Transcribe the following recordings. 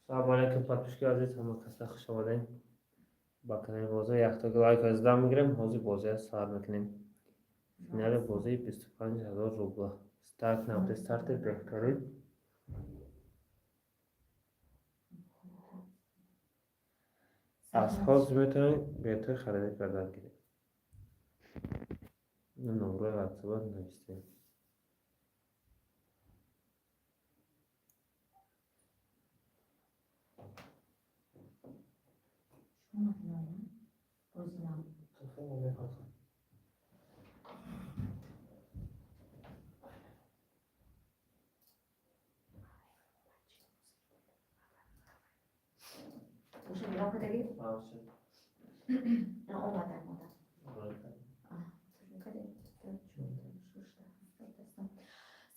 Салому алейкум, подписчики азиз, ҳама каса хуш омадем ба канали бозӣ. Яктоги лайк азда мегирем. Ҳозир бозия сар мекунем. Финали бозии 25 000 рубла. Старт набуде, старти беҳтарин. Аз ҳозир метавонед билетҳои харидорӣ кардан гиред. Номрои ватсапа навистем.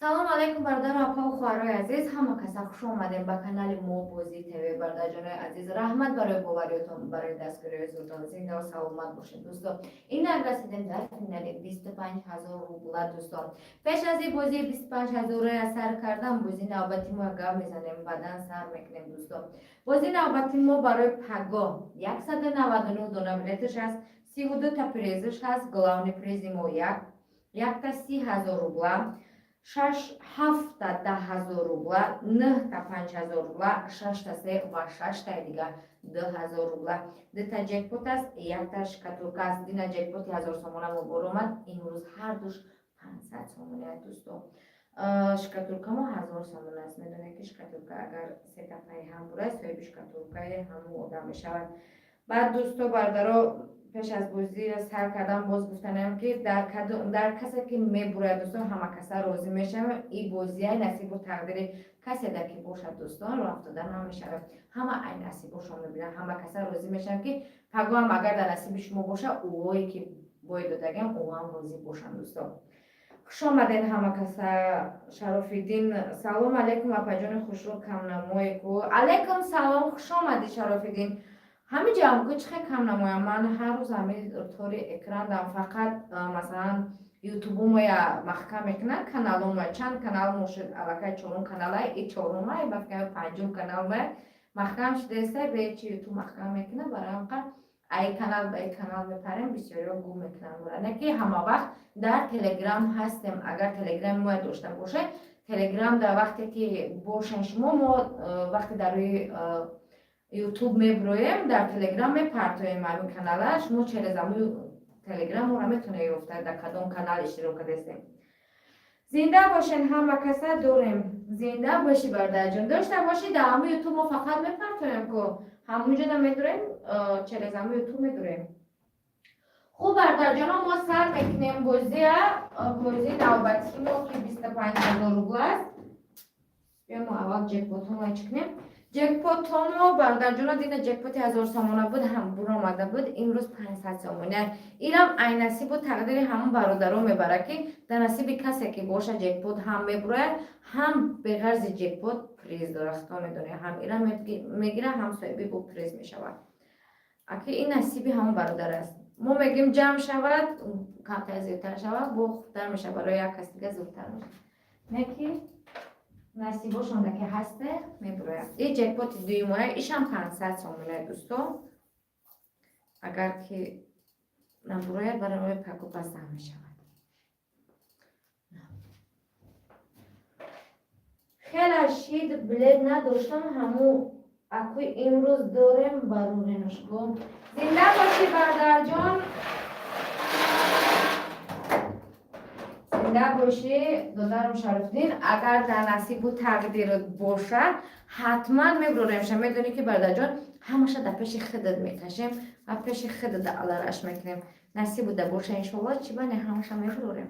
Салом алайкум, бародару апаву хоҳарои азиз, ҳама каса хуш омадем ба канали мо Бозӣ ТВ. Бародарҷонои азиз, раҳмат барои бовариётон, барои дастгириҳои зуртон. Зиндаву саломат бошед, дӯстон. Инак, расидем дар финали 25 000 рубла, дӯстон. Пеш аз ин бозии 25 000-ро сар кардан, бозии навбати мо гап мезанем, баъдан сар мекунем, дӯстон. Бозии навбати мо барои пагоҳ 199 дона билеташ ҳаст, 32та призаш ҳаст. Главный призи мо як якта 30 000 рубла, шаш ҳафта 10 000 рубла, нӯҳта 5000 рубла, шашта се ва шаштаи дигар 2000 рубла. Дута ҷекпот аст, якта шкатулка аст. Дина ҷекпоти 1000 сомона мо боромад, имрӯз ҳардуш 500 сомона, дӯстон. Шкатулкамо 1000 сомона аст. Медонед, ки шкатулка агар сета пайҳам бурад, соҳиби шкатулкаи ҳамун одам мешавад. Баъд, дӯсто, бародаро, пеш аз бозиро сар кардан боз гуфтанем, ки дар касе ки мебурад, дӯстон, ҳама каса розӣ мешавем. И бозияй насибу тақдири каседа ки бошад, дӯстон, роҳ афтода намешавад. Ҳама ай насибошон мебинанд. Ҳама каса розӣ мешаванд, ки пагоҳам агар дар насиби шумо боша, ӯое ки бой додагиам, ӯ ҳам розӣ бошанд. Дӯстон, хуш омаден ҳама каса. Шарофиддин: «Салом алейкум, апаҷони хушрӯ, камнамое ку». Алейкум салом, хуш омадӣ, Шарофиддин. Ҳамин ҷам ку, чӣ хел кам намоям? Ман ҳар рӯз ҳамин тори экран дам. Фақат, масалан, ютубумоя маҳкам мекунад, каналомоя. Чанд канал мошед, аллакай чорум каналай, и чорумай, ба фикрам, панҷум каналмая маҳкам шудаеста. Бечи ютуб маҳкам мекунад, барои ҳамқа ай канал ба ай канал мепарем, бисёриҳо гум мекунанд. Не ки ҳама вақт дар телеграм ҳастем. Агар телеграми моя дошта бошед, телеграм дар вақте ки бошен шумо, мо вақте дар рӯи ютуб меброем, дар телеграм мепартоем ҳамин канала. Шумо через ҳамун телеграм моро метавонед ёфта, дар кадом канал иштирок кардастем. Зинда бошен, ҳама каса дорем. Зинда бошӣ, бародарҷон, дошта бошӣ. Дар ҳамун ютуб мо фақат мепартоем ку, ҳамунҷо намедорем, через ҳамун ютуб медорем. Хуб, бародарҷоно, мо сар мекунем бозия. Бозии навбатии мо, ки 25 000 рубл аст. Биё, мо аввал ҷекпотҳомо чӣ кунем. Ҷекпотҳомо, бародарҷоно, дина ҷекпоти 1000 сомона буд, ҳам буромада буд, имрӯз 500 сомона. Инам ай насибу тақдири ҳамон бародарон мебарад, ки дар насиби касе ки боша, ҷекпот ҳам мебурояд, ҳам беғарзи ҷекпот приз дорад. Худо медонед, ҳам ира мегирад, ҳам соҳиби бо приз мешавад. Аки ин насиби ҳамон бародар аст. Мо мегӯем, ҷамъ шавад, камтар зиёдтар шавад, бо хубтар мешавад, барои як кас дига зудтар мешавад. Не ки насибошонда ки ҳасте, мебурояд. И ҷекпоти дуюмоя, ишам 500 сомона, дӯсто. Агар ки набурояд, барои паку пасам мешавад. Хеле шид, билет надоштам, ҳаму акӯи имрӯз дорем, бароренушко. Зинда бошӣ, бародарҷон, зинда бошӣ, додарам Шарофиддин. Агар дар насибу тақдирот бошад, ҳатман мебурорем. Медонӣ ки, бародарҷон, ҳамаша дар пеши худат мекашем ва пеши худат алараш мекунем. Насибуда боша, иншоалло, чӣ ба не, ҳамаша мебурорем.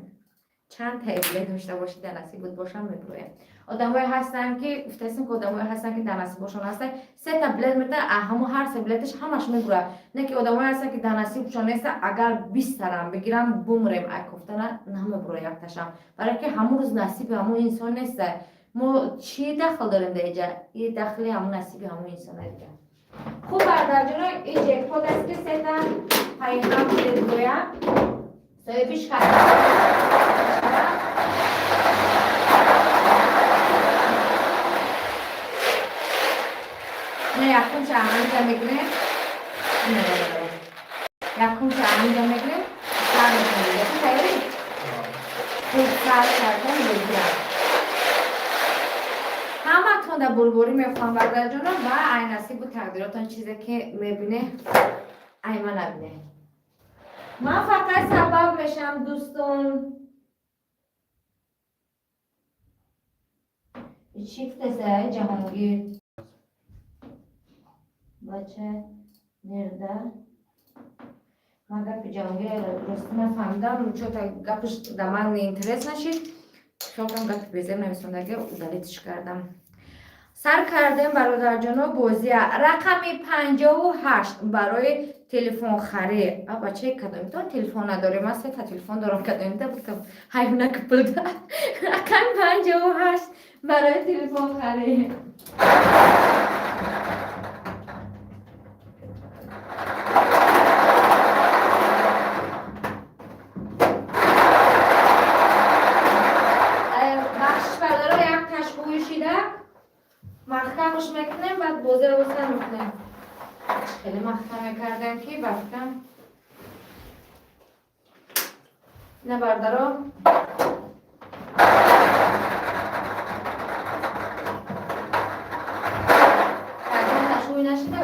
Чанд таибле дошта бошӣ, дар насибут боша, мебуроем. Одамое ҳастанд, ки гуфтаистем, ки одамое ҳастанд, ки дар насибошон ҳастанд, сета билет медиҳанд, ҳамо ҳар се билеташ ҳамаш мебурад. Не ки одамое ҳастанд, ки дар насибшон неста, агар 20 тарам бигирам, бумрем, ай кофтана намебурояд якташам, барое ки ҳамон рӯз насиби ҳамон инсон неста. Мо чӣ дахл дорем дар иҷа? И дахли ҳамон насиби ҳамон инсона дига. Хуб, бародарҷоно, и ҷекпот аст, ки сета пайҳам билет боя, соҳибиш шавад. Якумша ҳаминҷа мегирем. Якумша ҳаминҷа мегирем. Сар мекунем. Ту тайёрӣ? Хуб, сар кардем, бозиам. Ҳаматон дар бурборӣ мехоҳам, бародарҷоно, ва ай насибу тақдиротон чизе ки мебине, ай ма набине. Ман фақат сабаб мешам, дӯстон. Чӣ гуфтеса, Ҷаҳонгир? Бача нерда? Ман гапи Ҷаҳонгир рости нафаҳмидам, чота гапаш да ман интерес нашид. Хелкам гапи безеб нависондаги, удалить ш кардам. Сар кардем, бародарҷоно, бозия. Рақами 58 барои телефонхарӣ. А бачаи кадомитон телефон надорем? Ман сета телефон дорам, кадомита гуфтам, ҳайвона ки пул дад. Рақами 58 барои телефонхарӣ. Бахшиш, бародаро, як ташбуҳӣ шида, маҳкамш мекунем, баъд бозиро сар мекунем. Хеле маҳкам мекардем, ки бафтам. На, бародаро, ягон ташбуҳӣ нашида.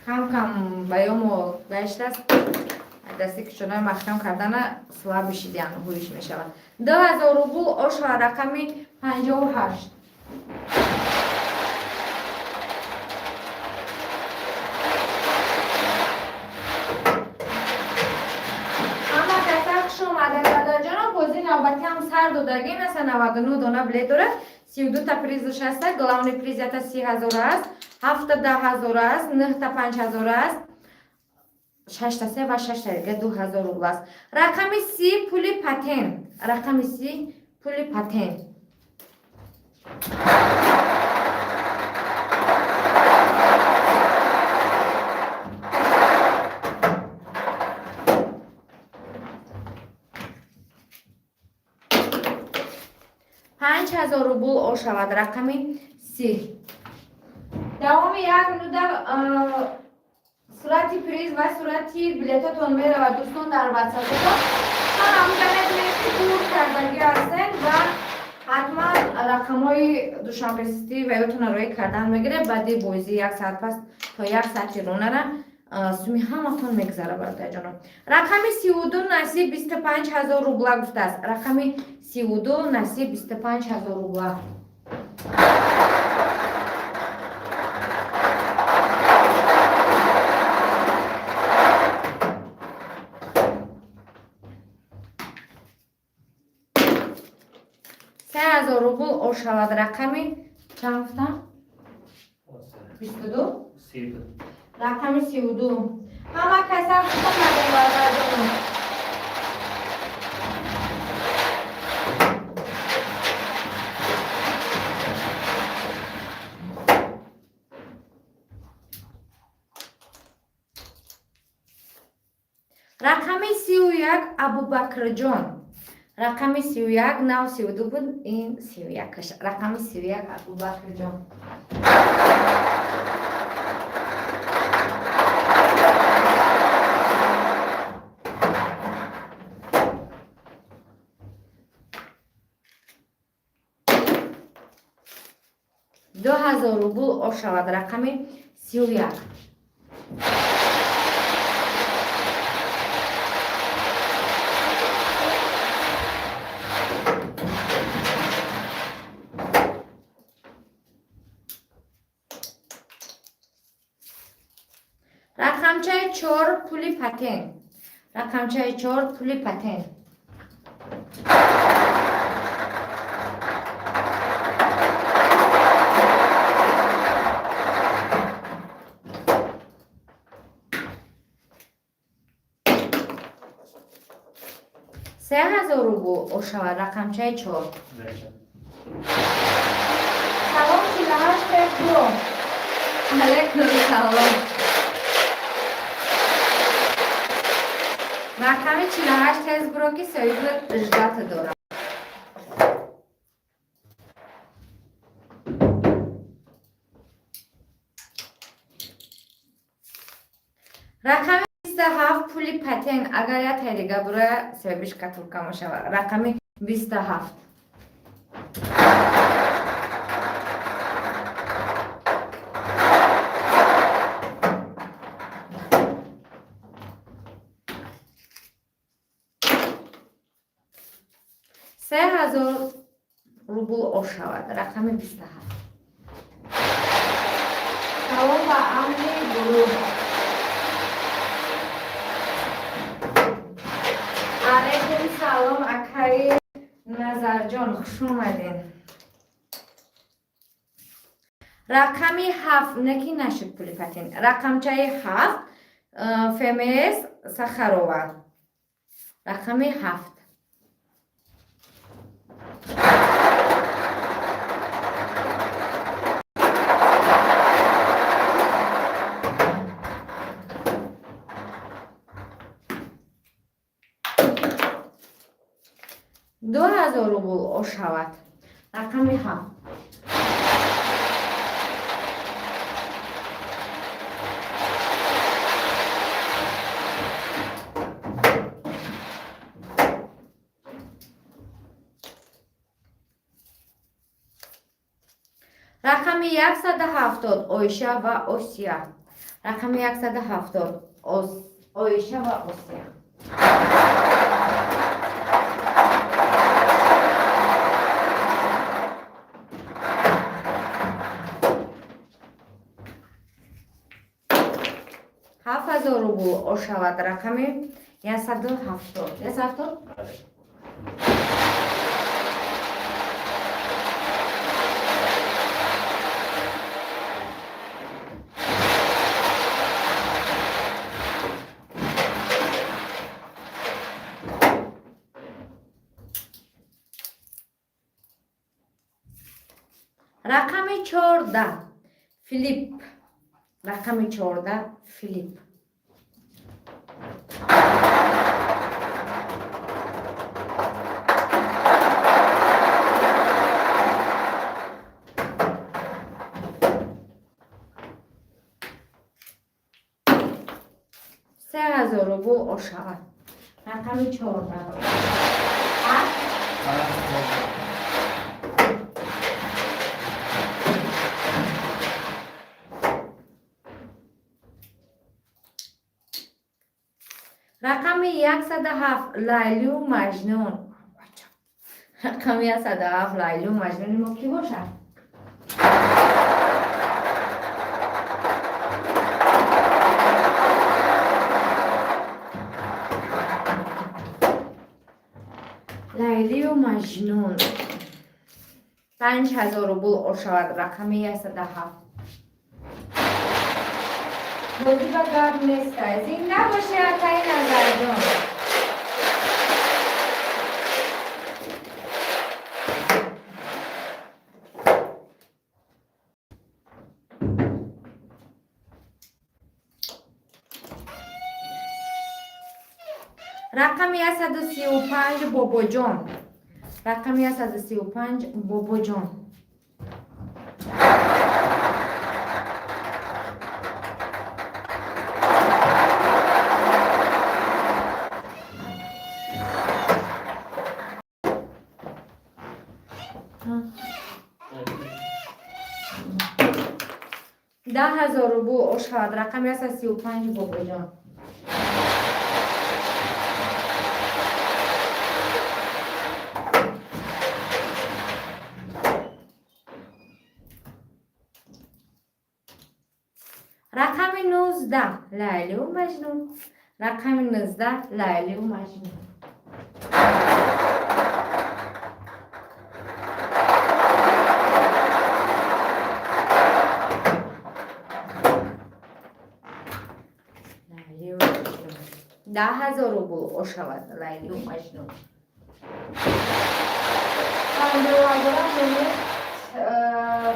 Кам кам баёму гаштааст, дасти кишонаи маҳкам кардана слабый шидиан, ҳуиш мешавад. 2000 рубл ошва рақами 58. Ҳама каса хуш омадед, бародарҷоно. Бозии навбатӣ ҳам сар додагӣ наса, 99 дона билет дорад, 32 та призаш аста. Главный приз ята 30 000 аст, ҳафта 10 000 аст, нӯҳта 5000 аст, шашта се ва шашта дига 2000 рубл аст. Рақами 30, пули патент. Рақами 30, пули патент. 5000 рубл ошавад рақами 30. Давоми як минута сурати приз ва сурати билетотон меравад, дӯстон, дар ватсапотон. Ман ҳамуҷа мебинем, ки дур кардагӣ ҳастем, ва ҳатман рақамҳои Душанбеситӣ ва ётона роӣ кардан мегирем. Баъди бозӣ як соат пас то як соати ронара суми ҳаматон мегузара, бародарҷоно. Рақами 32, насиб 25 000 рубла гуфтааст. Рақами 32, насиб 25 000 рубла. 3000 рубл ошавад рақами чанд гуфтам? 22? 32. Рақами 32. Ҳама каса хуш омадем, бародарҷоно. Рақами 31, Абубакрҷон. Рақами 31, нав 32 буд, ин 31-аш. Рақами 31, Абубакрҷон. 2000 рубл ошавад рақами 31. Рақамчаи 4, пули патент. Рақамчаи 4, пули патент. 3000 рубл ошавад рақамчаи 4. Салом, 48 пеҳ. Алейкум салом. Рақами 48, тез буро, ки соҳиби ждать дорам. Рақами 27, пули патент. Агар як тай дига бура, себеби шкатулка мешавад. Рақами 27. 3000 рубл ошавад. Рақами 27. Салом ба амни гурӯҳ. Алайкум салом, акаи Назарҷон, хуш омадем. Рақами 7, неки нашуд пули патент. Рақамчаи 7, ФМС Сахарова. Рақами 7. 2000 рубл ошавад. Рақами 7. Рақами 170, Оиша ва Осия. Рақами 170, Оиша ва Осия. 7000 рубл ошавад. Рақами 170. 170. Бале. Рақами 14, Филипп. Рақами 14, Филипп. 3000 рубл ошавад. Рақами 14. Ҳафт. Рақами 107, Лайлю Маҷнун. Рақами 107, Лайлю Маҷнуни мо кӣ бошад? Лайлию Маҷнун, 5000 рубл ошавад. Рақами 107. Бозӣ ба гап неста. Зинда боши, акаи Назарҷон. Рақами 135, Бобоҷон. Рақами 135, Бобоҷон. 10 000 рубл ошавад. Рақами 135, Бобоҷон. Рақами 19, Лайлю Маҷнун. Рақами 19, Лайлю Маҷнун. Лайлю Маҷнун, 10 000 рубл ошавад. Лайлю Маҷнун, 50 ҳазора.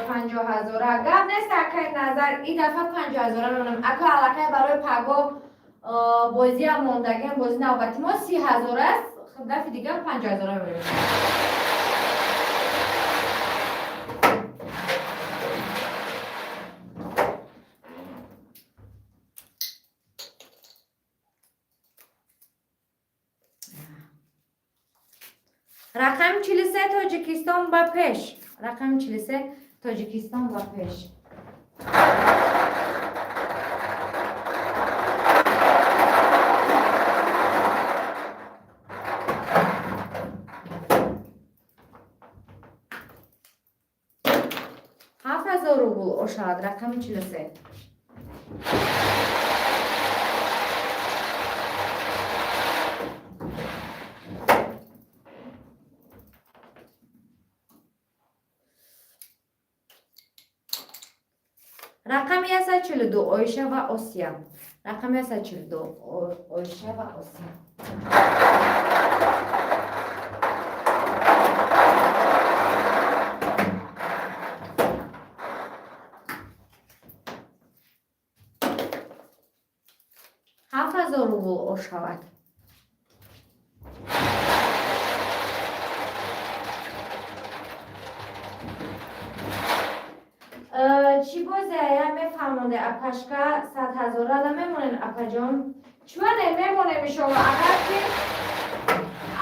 50 ҳазора гап нест, акай Назар. И дафъа 50 ҳазора мемонам, ака. Аллакай барои паго бозиам мондагиам. Бози навбати мо 30 ҳазор аст. Дафъи дигар 50 ҳазора мемонам. Рақами 43, Тоҷикистон ба пеш. Рақами 43, Тоҷикистон ба пеш. 7000 рубл ошавад рақами 43. Рақами 142, Оиша ва Осия. Рақами 142, Оиша ва Осия. 7000 рубл ошавад. Чӣ бозия мефаҳмонде, апашка? 100 000-ра намемонен, апаҷон? Чуане мемонем, иншолло,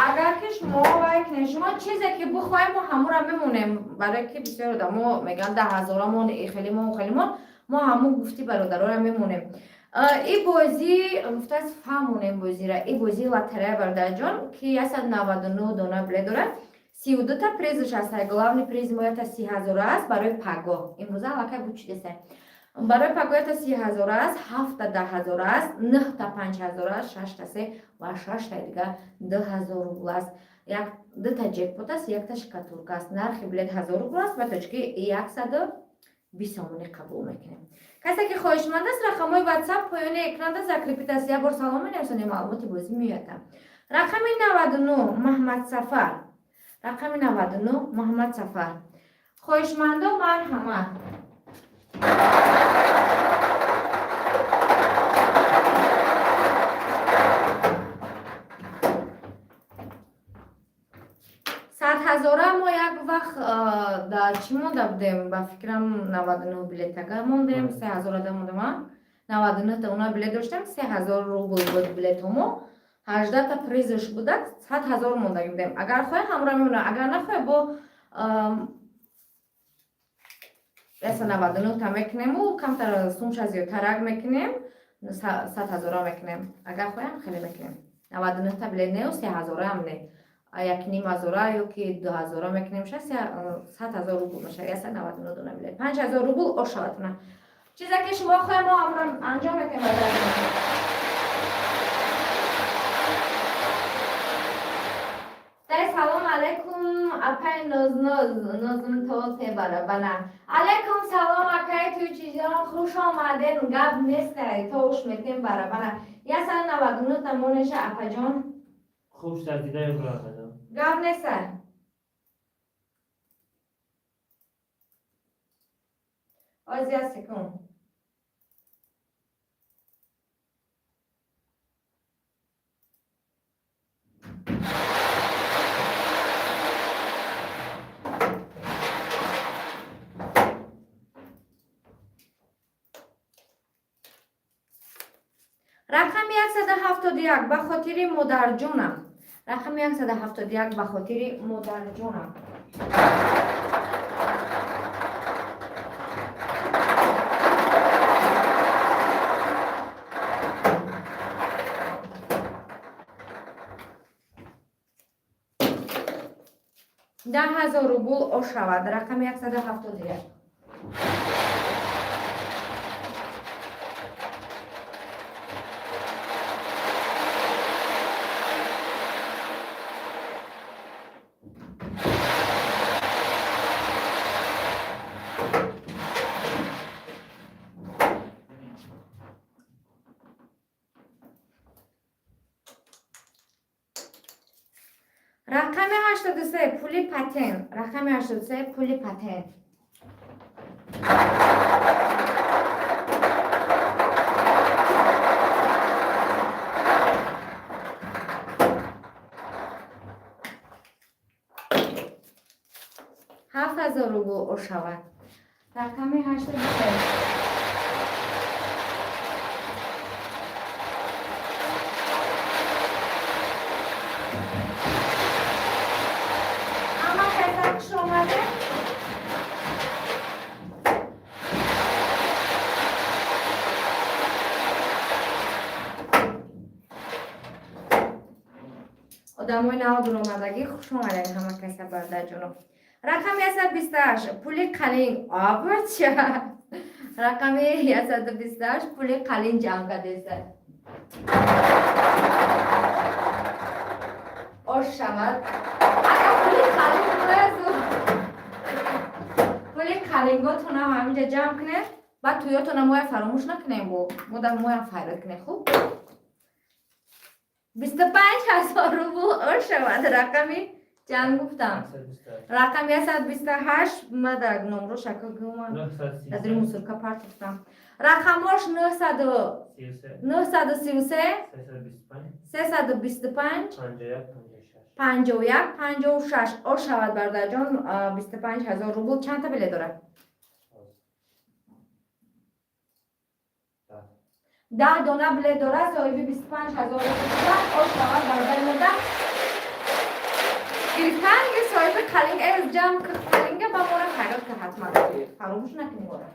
агар ки шумо вай кунед, шумо чизе ки бихоҳем, мо ҳамура мемонем, барое ки бисёр одамо мегӯянд 10 000-амон, хелимон, хелимон, мо ҳамун гуфти бародарора мемонем. И бозӣ гуфтааст, фаҳмонем бозира. И бозии лотерея, бародарҷон, ки 199 дона билет дорад, 32-та призш аст. Главный приз мо ята 30 000 аст барои пагоҳ. Имрӯза аллакай бучидеса. Барои пагоҳ ята 30 000 аст, ҳафта 10 000 аст, нӯҳта 5000 аст, шашта се ва шашта дига 2000 рубл аст. Як дута ҷекпот аст, якта шкатулка аст. Нархи билет 1000 рубл аст ва точки 120 сомонӣ қабул мекунем. Касе ки хоҳишманд аст, рақамҳои WhatsApp поёни экранда закрепить аст. Як бор салом менависонем, маълумоти бозӣ меояд. Рақами 99, Маҳмадсафар. Рақами 99, Муҳаммадсафар. Хоҳишмандо, марҳамат. 100 000-а мо як вақт дар чӣ монда будем, ба фикрам, 99 билетага мондем, 3000-ада мондем, 99-та уна билет доштем, 3000 рубл буд билетҳомо, 18-та призш будак, 100 000 мондагӣ будем. Агар хоҳе, ҳамроҳ мемонам, агар нахоҳе, бо 199-та мекунему, камтар сумша зиёдтарак мекунем, 100 000-а мекунем. Агар хоҳем, хеле мекунем. 99-та билет неу, 3000-аам не, 1,5 ҳазора ё ки 2000-а мекунем, ша 100 000 рубл мешавад. 199 дона билет 5000 рубл ошавад. Чизе ки шумо хоҳем, мо ҳамро анҷом мекунем. Дай салом алейкум, апай Нозноз, нозм то тебара бана. Алейкум салом, акай туйчиҷон, хуш омаден. Гап нестай, то уш метем барабана. 199 монеша, апаҷон. Хуб шуд, дидаем апаҷон. Гап нестай. Оз як секунд. Рақами 171, ба хотири модарҷонам. Рақами 171, ба хотири модарҷонам. 10 000 рубл ошавад рақами 171. Рақами 83, пули патент. Рақами 83, пули патент. 7000 рубл ошавад рақами 83. Одамои нав дуромадагӣ, хуш омадед ҳама каса, бародарҷоно. Рақами 128, пули қалин. Абача, рақами 128 пули қалин ҷамъ кардеста. Ош шавад. Ака, пули қалин буразу, пули қалинготонам ҳаминҷа ҷамъ кунед, баъд тӯётона моя фаромӯш накунем, бо мода моям файрод кунем. Хуб, 25 000 рубл ош шавад. Рақами чанд гуфтам? Рақами 128. Ма дар номро шака гума дар мусорка партофтам. Рақамош 933, 325, 51, 56. Ош шавад, бародарҷон. 25 000 рубл чандта билет дорад? 10 дона билет дорад. Соҳиби 25 000 рубл шуданд. Ош шавад, бародари мода гирифтан. Соҳиби қалинг эз ҷамъ қалинга ба мора хайрот ка, ҳатман фаромӯш накунӣ мора.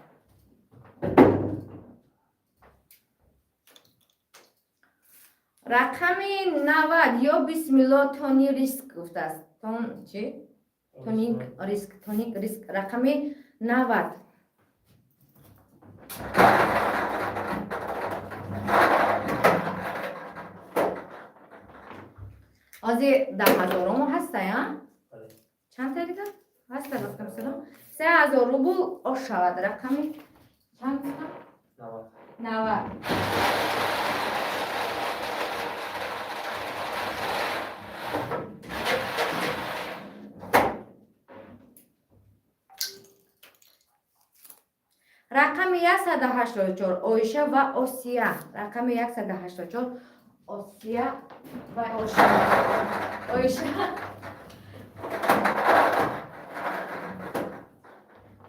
Рақами 90, ё бисмилло, тони риск гуфтааст. Тон чи? Тоник риск, тоник риск. Рақами 90. Ҳозир 10 ҳазоромо ҳастая. Чанд та дида ҳаста? Гуфтам 3000 рубл ош шавад. Рақами чанд гуфтам? 90. Рақами 184, Оиша ва Осия. Рақами 184, Осия ва Оиша. Оиша,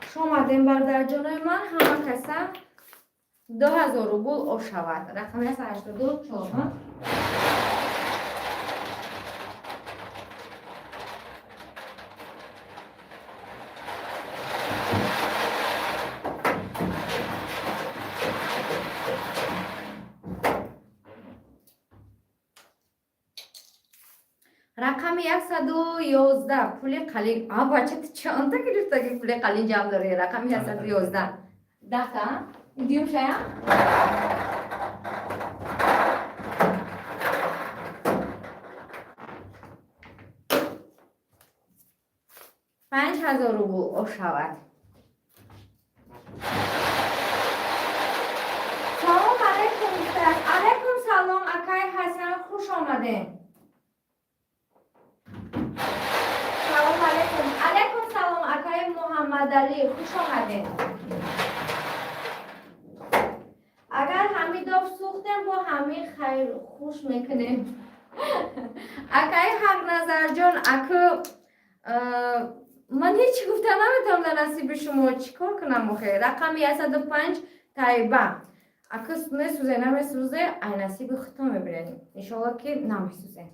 хуш омадем, бародарҷонои ман, ҳама каса. 2000 рубл ошавад. Рақами 184. Рақами 111, пули қалин. А бача, ту чанда гирифтаги пули қалин ҷамъ дорӣ? Рақами 111, 10 та дюм шая. 5000 рубл ошавад. Салом алейкум гуфтааст. Алейкум салом, акай Ҳасан, хуш омадем. Салом алейкум. Алейкум салом, акай Муҳаммадалӣ, хуш омадем. Агар ҳамидов сӯхтем, бо ҳамин хайр хуш мекунем. Акаи Ҳақназарҷон, аку ман ҳеҷ гуфта наметавонам. Дар насиби шумо чӣ кор кунам охе? Рақами 105, Тайба. Аку, месӯзе, намесӯзе, ай насиби худтон мебинед. Иншоалло, ки намесӯзе.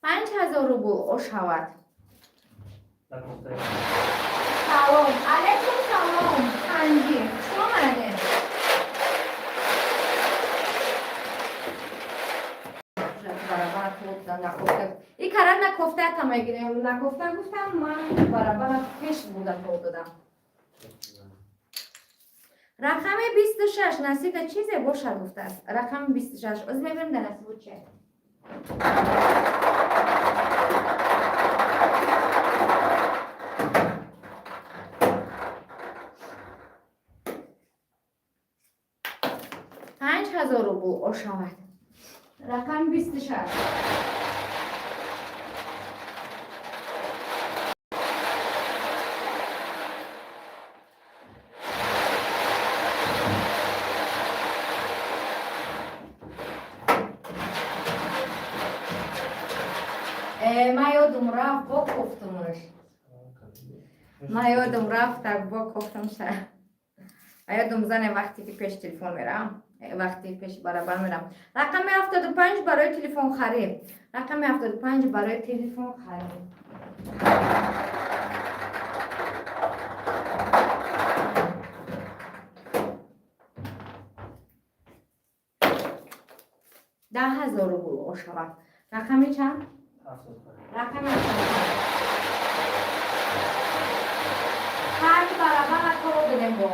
5000 рубл ошавад. Салом алейкум, салом, Панҷи, хуш омадед. И кара накофтаята мегирем. Накофта гуфтам, ман барабара пеш буда тол додам. Рақами 26, насиба чизе бошад гуфтааст. Рақами 26, оз мебинем дар насибу че. 5000 рубл ошавад. Рақами 26. Ман ёдум рафт, бо кофтумаш. Ман ёдум рафт, так бо кофтумша. Ёдум зане, вақте ки пеш телефон мерам, вақте пеши барабар мерам. Рақами 75 барои телефон харид. Рақами 75 барои телефон харид. 10 000 рубл ошавад. Рақами чанд? Рақами 75. Ҳар барабара то бидем, бо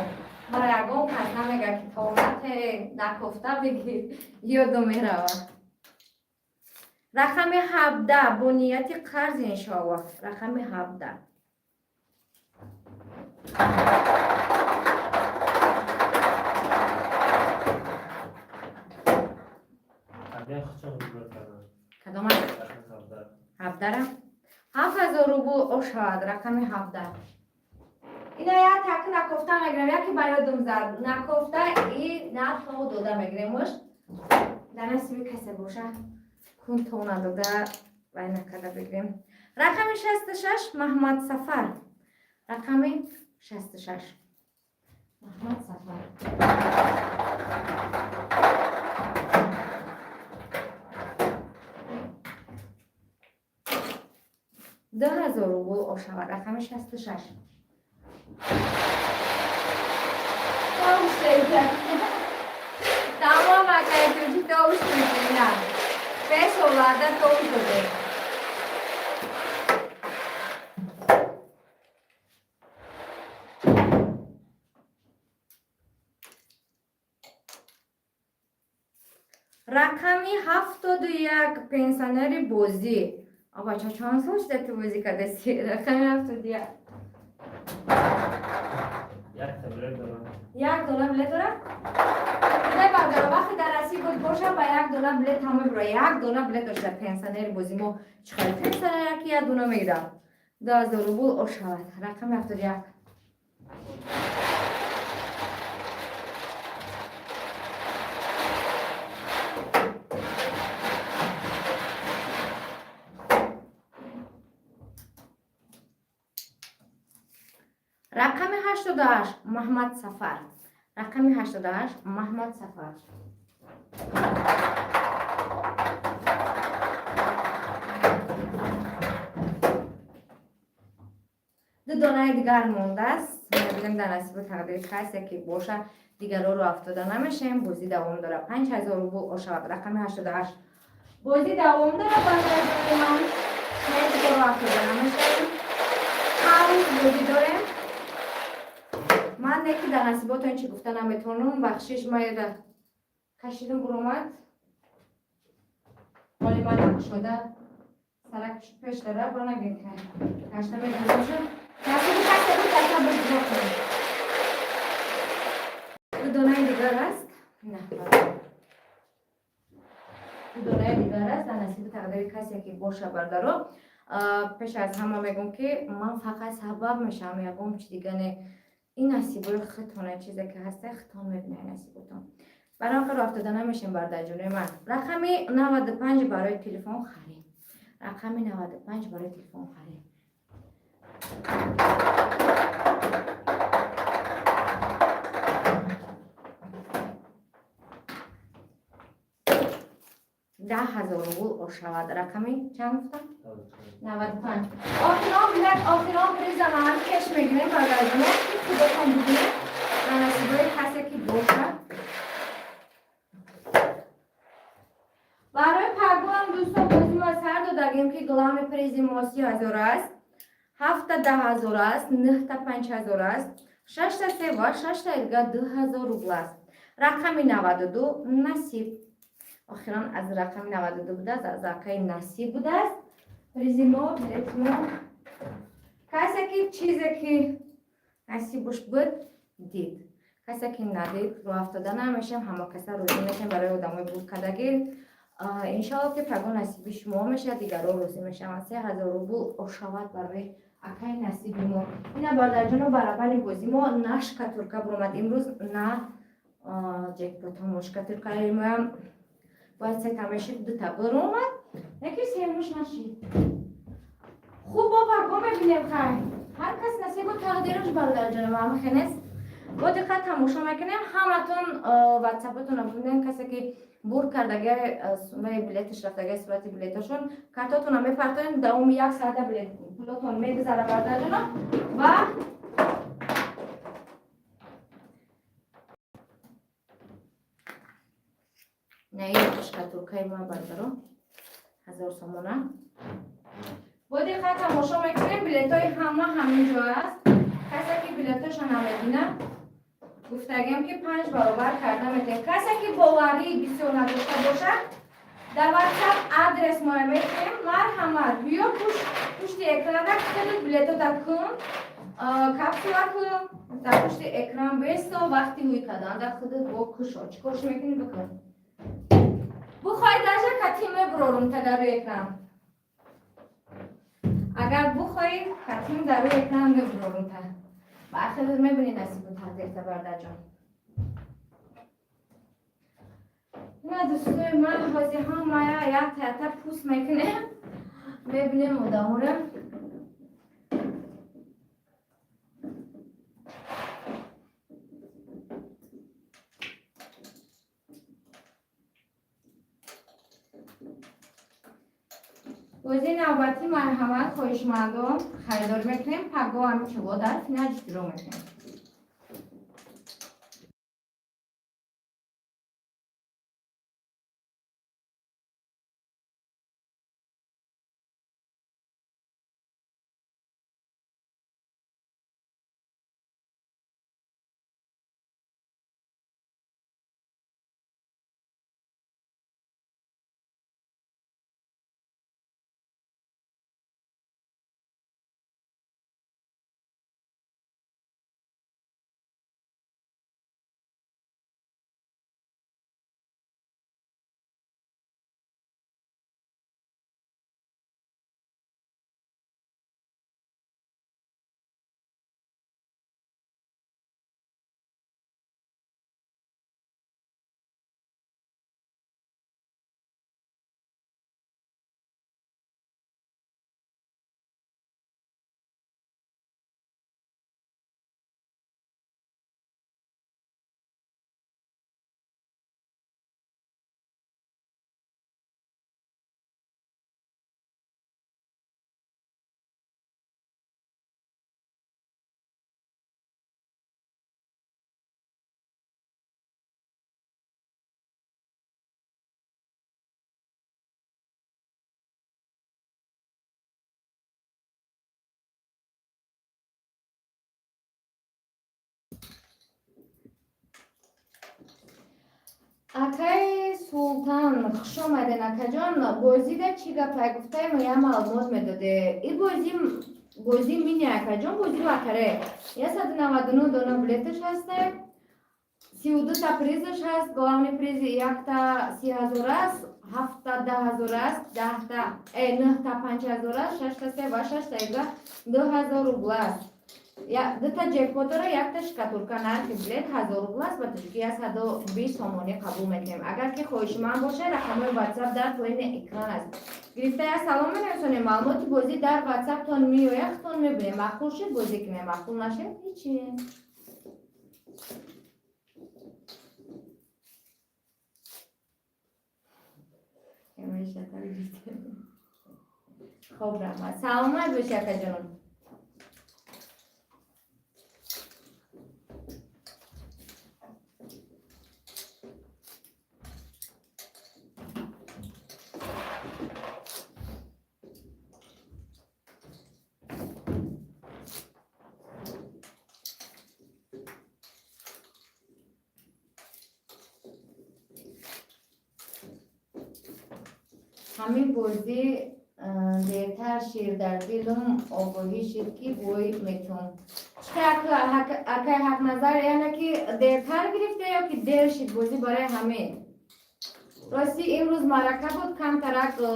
мара ягон кас намега, ки торате накофта бигир, ёдо мерава. Рақами 17, бо нияти қарз, иншоаллоҳ. Рақами 17. Кадома? 17-ра 7000 рубл ошавад. Рақами 17. Ина як так накофта мегирем, яке ба ёдум зад, накофта и на то дода мегиремуш. Дар насиби касе боша, кун то надода вай накарда бигирем. Рақами 66, Маҳмад Сафар. Рақами 66, Маҳмад Сафар. 2000 рубл ошавад. Рақами 66. Тамом, акай, товуш мекунем. Пеш оварда товуш додем. Рақами 71, пенсионери бозӣ. Абача, чанд сол шуда ту бозӣ кардаси? Рақами 71. Як дона билет дорад. Не, бардора, вақте дар Россия буд боша, ба як дона билет ҳама бира. Як дона билет дошта пенсионери бози мо. Чӣ хел пенсионера, ки як дона мегирад? 2000 рубл ошавад. Рақами 71. Рақами 88, Маҳмад Сафар. Рақами 88, Маҳмад Сафар. Ду донаи дигар мондааст. Мебинем, дар насибу тақдири касе ки боша, дигарро афтода намешаем. Бозӣ давом дорад. 5000 рубл ошавад. Рақами 88. Бозӣ давом дорад, бародарони ман. Ҳеҷ афтода намешавем, ҳар рӯз бозӣ дорем. Ман не ки дар насиботон чи гуфта наметавонам, бахшиш, ма яда кашидам, буромад. Ҳоли ман кушода сарак пеш дара бро, нагин, кашта медонашо. Насиби касе буд, каша бозӣ кунем. Ду донаи дигар аст. На, ду донаи дигар аст, дар насиби тақдири касе ки боша. Бардаро, пеш аз ҳама мегӯм, ки ман фақат сабаб мешавам, ягон чи дига не. Ин насибои худтона, чизе ки ҳаста, худтон мебинед насиботон. Барои он роҳ афтода намешем, бародарҷонои ман. Рақами 95, барои телефон харид. Рақами 95, барои телефон харид. 10 000 рубл ошавад. Рақами чанд гуфтам? 95. Охирон билет, охирон приза ман кеш мегирем, бародарҷоно, ки худотон бибинед, дар насибои касе ки бошад. Барои пагоам, дӯстон, бозӣ ма сар додагем, ки главный призи мо 30 000 аст, ҳафта 10 000 аст, нӯҳта 5000 аст, шашта се ва шашта дига 2000 рубл аст. Рақами 92, Насиб. Охирон аз рақами 92 будааст, аз акаи Насиб будааст призи мо, билети мо. Касе ки чизе ки насибуш буд, дид, касе ки надид, рӯ афтода намешем, ҳама каса розӣ мешем. Барои одамои бурдкардагӣ, иншоалло, ки паго насиби шумо мешавад, дигарро розӣ мешаванд. 3000 рубл ошавад барои акаи Насиби мо. Ина, бародарҷоно, барабари бози мо на шкатулка буромад имрӯз, на ҷекпотамо. Шкатулкаи моям бояд сета мешид, дута буромад, яки семуш нашид. Хуб, бо паго мебинем. Хай, ҳар кас насибу тақдираш, бародарҷоно, ҳамахе нест. Бо диққат тамошо мекунем. Ҳаматон ватсапатонро бибинем. Касе ки бурд кардаги, суммаи билеташ рафтаги, сурати билеташон, картотонро мепартоем, давоми як соата билет пулотон мегузара, бародарҷоно. Ва На ин шкатулкаи ма, бардаро, 1000 сомона. Бо диққат тамошо мекунем, билетҳои ҳама ҳамин ҷо аст. Касе ки билетҳоша намебина, гуфтагем, ки панҷ баробар карда метавем. Касе ки боварӣ бисёр надошта бошад, дар WhatsApp адрес моя метавем, марҳамат, биё пушти экрана, хеле билетота кун, капсула кун, дар пушти экран бесто, вақти ҳуй кардан дар худат бо кушо. Чӣ корш мекунӣ, бикун. Бухоҳӣ, даже кати мебурорум та дар рӯи экран. Агар бухоҳӣ, катим дар рӯи экран мебурорум та. Ба ахир мебинӣ насибу тақдирта, бародарҷон. На, дӯстои ман, ҳозир ҳамая як та пӯст мекунем, мебинем одаморо. Бозии навбатӣ, марҳамат, хоҳишмандон, харидорӣ мекунем. Паго ҳами чиво дар финал иштирок мекунем. Акаи Султан, хуш омаден, акаҷон. Бозида чӣ гапай гуфтаем, я маълумот медоде. И бози, бози мини, акаҷон, бози лотерея. 199 дона билеташ ҳасте, 32-та призаш ҳаст. Главный призи якта 30 000 аст, ҳафта 10 000 аст, 10-та, нӯҳта 5000 аст, шашта се ва шашта ига 2000 рубла аст. Дута ҷекпот дора, якта шкатулка. Нархи билет 1000 рубл аст, ба тоҷики 120 сомонӣ қабул мекунем. Агар ки хоҳишманд бошед, рақамҳои WhatsApp дар поини экран аст. Гирифта як салом менависонем, маълумоти бозӣ дар WhatsAppтон меояд, худтон мебинем. Маъқул шуд, бозӣ кунем, маъқул нашуд, ҳичи. Хоб, раҳмат, саломат боши, акаҷонам. Ҳамин бозӣ дертар шир дар дилум огоҳӣ шид, ки бой метун. Акай Ҳақназар, яъне ки дертар гирифта ё ки дер шид бозӣ, барои ҳамин. Рости, имрӯз маърака буд, камтарак то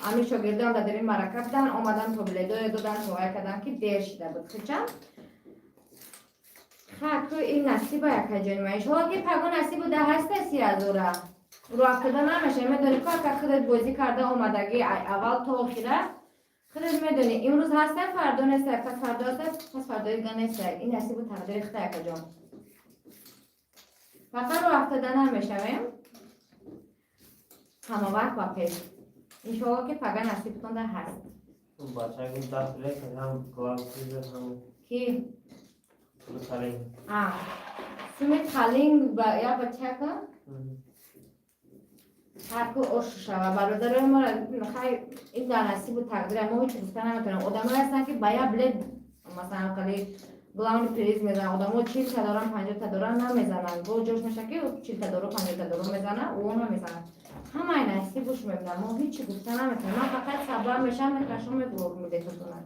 ҳамин шогирдон дар ин маърака будан, омадан, то билетое додан, то вай кардан, ки дер шида буд хичам. Хаку ин насиба, якаҷони ма, иншолло, ки паго насибу да ҳаста 30 000-а. Рӯ афтода намеша, медонӣ ко, ака, худат бозӣ карда омадагӣ аввал то охира, худат медонӣ, имрӯз ҳаста, фардо неста, пас фардо ҳаста, пас фардои дига неста. Ин насибу тақдири худа, якаҷон. Фақат рӯ афтода намешавем, ҳама вақт ба пеш. Иншоалло, ки пага насибтон да ҳаст. Бача гуфт, даст билет ҳам главный приз, ҳам Ки? Талинг. А, суми талинг ба я бачака. Ҳар ку ош шава, бародарои мо. Хай, ин дар насибу тақдира, мо ҳеҷ гуфта наметавонем. Одамое ҳастанд, ки ба як билет, масалан, қали главный приз мезананд. Одамо 40-та доран, 50-та доран, намезананд. Бо ҷош меша, ки 40-та дору, 50-та дору мезана, ӯ намезанад. Ҳамаи насибуш мебинам, мо ҳеҷ гуфта наметавонем. Ман фақат сабаб мешам, мекашам, мебурм билетотона.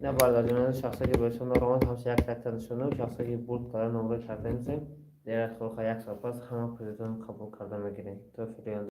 На, бародарҷонони, шахсе ки бошон омад, ҳамша як якта нишонам. Шахсе ки бурд карда, номрои карта мезанем. Дера хоха, як соат пас ҳама призотон қабул карда мегирем. То фириён.